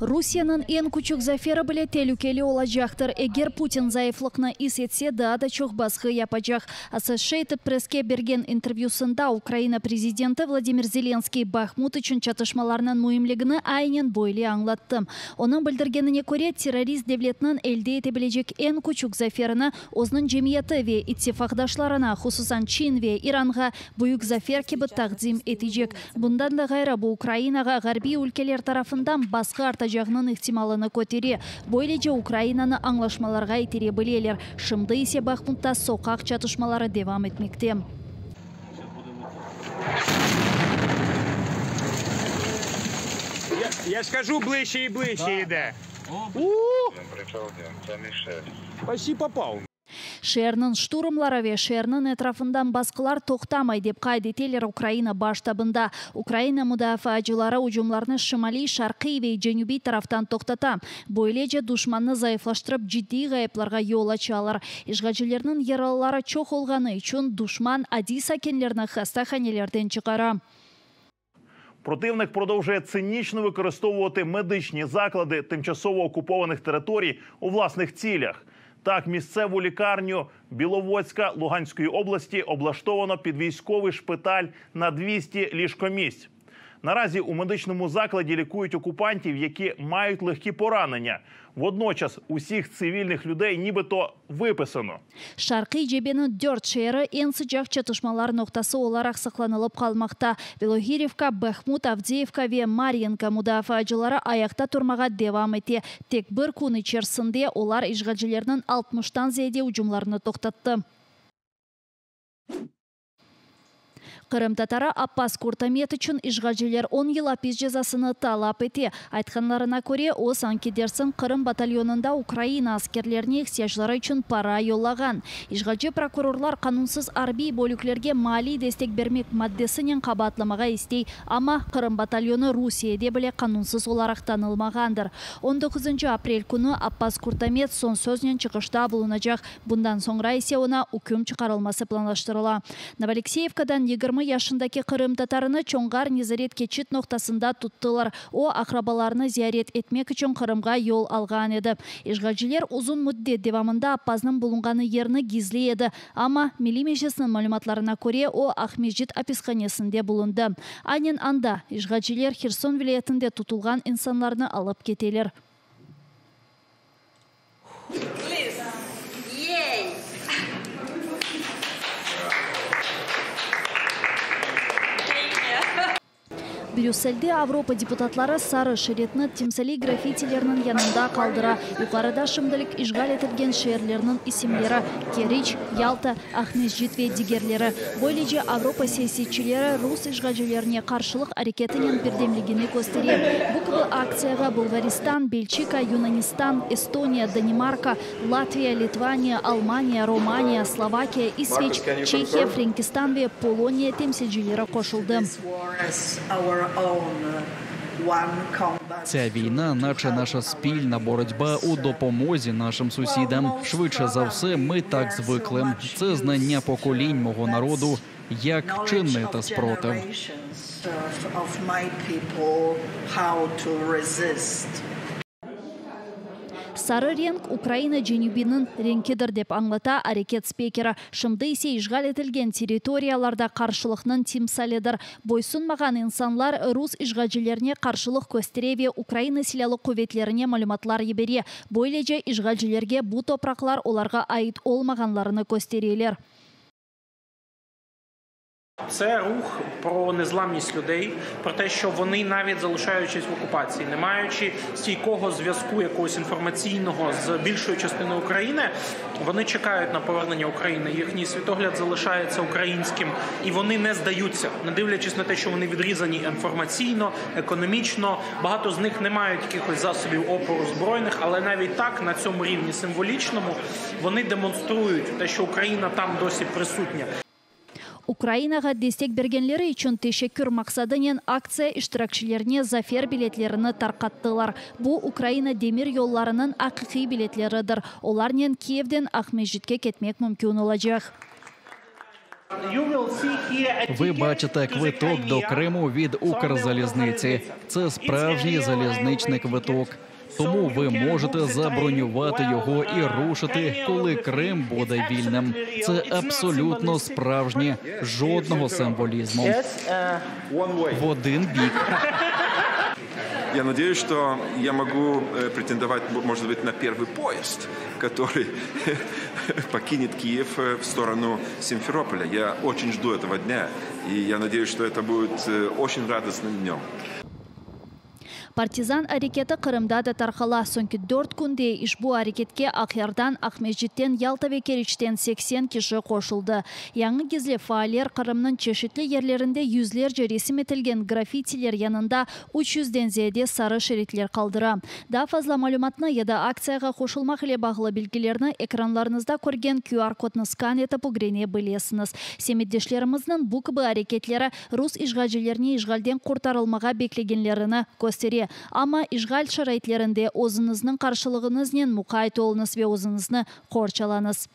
Rusiyeniñ eñ küçük zaferi bile telükeli olacaqtır. Eger Putin zayıflıqnı is etse, daa da çoq basqı yapacaq. Associated Presske bergen intervyüsında Ukraina prezidenti Vladimir Zelenskıy Bahmut içün çatışmalarnıñ müimligini aynen böyle añlattı. Onıñ bildirgenine köre, terrorist devletniñ elde ete bilecek eñ küçük zaferini özüniñ cemiyeti ve ittifaqdaşlarına, hususan Çin ve İranğa büyük zafer kibi taqdim etecek. Bundan da ğayrı, bu Ukrainağa ğarbiy ülkeler tarafından basqı artacağınıñ ihtimalını kötere. Böylece Ukrainanı añlaşmalarğa itere bileler. Şimdi ise Bahmutta soqaq çatışmaları devam etmekte. Ya ж кажу, ближче і ближче йде. Почти попав. Şeerniñ şturmları ve şeerniñ etrafından basqılar toqtamay, dep qayd eteler Ukraina Baş ştabında. Ukraina mudafaacıları ucumlarnı şimaliy, şarqiy ve cenübiy taraftan toqtata. Böylece, duşmannı zayıflaştırıp, ciddiy ğayıplarğa yol açalar. İşğalcilerniñ yaralıları çoq olğanı içün, duşman adiy sakinlerni hastahanelerden çıqara. Противник продовжує цинічно використовувати медичні заклади тимчасово окупованих територій у власних цілях. Так, місцеву лікарню Біловодська Луганської області облаштовано під військовий шпиталь на 200 ліжкомісць. Наразі у медичному закладі лікують окупантів, які мають легкі поранення. Водночас усіх цивільних людей нібито виписано. Şarqiy cebeniñ dört şeeri eñ sıcaq çatışmalar noqtası olaraq saqlanılıp qalmaqta. Bilohirivka, Bahmut, Avdeyevka ve Maryinka mudafaacıları ayaqta turmağa devam ete. Tek bir kün içersinde olar işğalcilerniñ altmıştan ziyade ucumlarını toqtattı. Qırımtatarı Appaz Kurtamet içün işğalciler on yıl apis cezasını talap ete. Aytqanlarına köre, o, sanki dersiñ Qırım batalyonında Ukraina askerlerine ihtiyacları içün para yollağan. İşğalci prokurorlar qanunsız arbiy bölüklerge maliy destek bermek maddesinen qabaatlamağa istey, amma Qırım batalyonı Rusiyede bile qanunsız olaraq tanılmağandır. On doquzıncı aprel künü Appaz Kurtamet soñ söznen çıqışta bulunacaq. Bundan soñra ise oña üküm çıqarılması planlaştırıla. Novoalekseyevkadan 20 yaşındaki qırımtatarını Çonğar nezaret keçit noqtasında tuttılar. O, aqrabalarını ziyaret etmek içün Qırımğa yol alğan edi. İşğalciler uzun müddet devamında Appaznıñ bulunğanı yerni gizley edi, amma, Milliy Meclisniñ malümatlarına köre, o, Aqmescit apishanesinde bulundı. Aynen anda işğalciler Herson vilâyetinde tutulğan insanlarnı alıp keteler. Brüsselde Avropa deputatları sarı şeritni timsaliy graffitilerniñ yanında qaldıra. Yuqarıda şimdilik işğal etilgen şeerlerniñ isimleri, Keriç, Yalta, Aqmescit ve digerleri. Böylece Avropa siyasetçileri rus işğalcilerine qarşılıq areketinen birdemligini köstere. Bu kibi aktsiyağa Bulğaristan, Belçika, Yunanistan, Estoniya, Danimarka, Latviya, Litvaniya, Almaniya, Romaniya, Slovakiya, İsveç, Çehiya, Frenkistan ve Poloniya temsilcileri qoşuldı. Ця війна, наче наша спільна боротьба у допомозі нашим сусідам. Швидше за все, ми так звикли. Це знання поколінь мого народу, як чинити спротив. Sarı renk, Ukraina cenübiniñ renkidir, dep añlata areket spikeri. Şimdi ise işğal etilgen territoriyalarda qarşılıqnıñ timsalidir. Boysunmağan insanlar rus işğalcilerine qarşılıq köstere ve Ukraina Silâlı quvetlerine malümatlar yibere. Böylece işğalcilerge bu topraqlar olarğa ait olmağanlarını köstereler. Це рух про незламність людей, про те, що вони, навіть залишаючись в окупації, не маючи стійкого зв'язку якогось інформаційного з більшою частиною України, вони чекають на повернення України. Їхній світогляд залишається українським, і вони не здаються, не дивлячись на те, що вони відрізані інформаційно, економічно. Багато з них не мають якихось засобів опору збройних, але навіть так, на цьому рівні символічному, вони демонструють те, що Україна там досі присутня. Ukrainağa destek bergenleri içün teşekkür maqsadınen aktsiya iştirakçilerine zafer biletlerini tarqattılar. Bu, Ukraina demir yollarınıñ aqiqiy biletleridir, olarnen Kiyevden Aqmescitke ketmek mümkün olacaq. Ви бачите квиток до Криму від Укрзалізниці. Це справжній залізничний квиток. Тому ви можете забронювати його і рушити, коли Крим буде вільним. Це абсолютно справжнє, жодного символізму. В один бік. Я надеюсь, что я могу э, претендовать, может быть, на первый поезд, который покинет Киев э, в сторону Симферополя. Я очень жду этого дня, и я надеюсь, что это будет э, очень радостным днем. Partizan areketi Qırımda da tarqala. Soñki dört künde işbu areketke Aqyardan, Aqmescitten, Yalta ve Keriçten 80 kişi qoşuldı. Yañı gizli faaller Qırımnıñ çeşitli yerlerinde yüzlerce resim etilgen graffitiler yanında 300-den ziyade sarı şeritler qaldıra. Daa fazla malümatnı ya da aktsiyağa qoşulmaq ile bağlı bilgilerni ekranlarıñızda körgen QR-kodnı skan etip ögrene bilesiñiz. Semetdeşlerimizniñ bu kibi areketleri rus işğalcilerine işğalden qurtarılmağa beklegenlerini köstere. Amma işğal şaraitlerinde özüñizniñ qarşılığıñıznen muqayt oluñız ve özüñizni qorçalañız.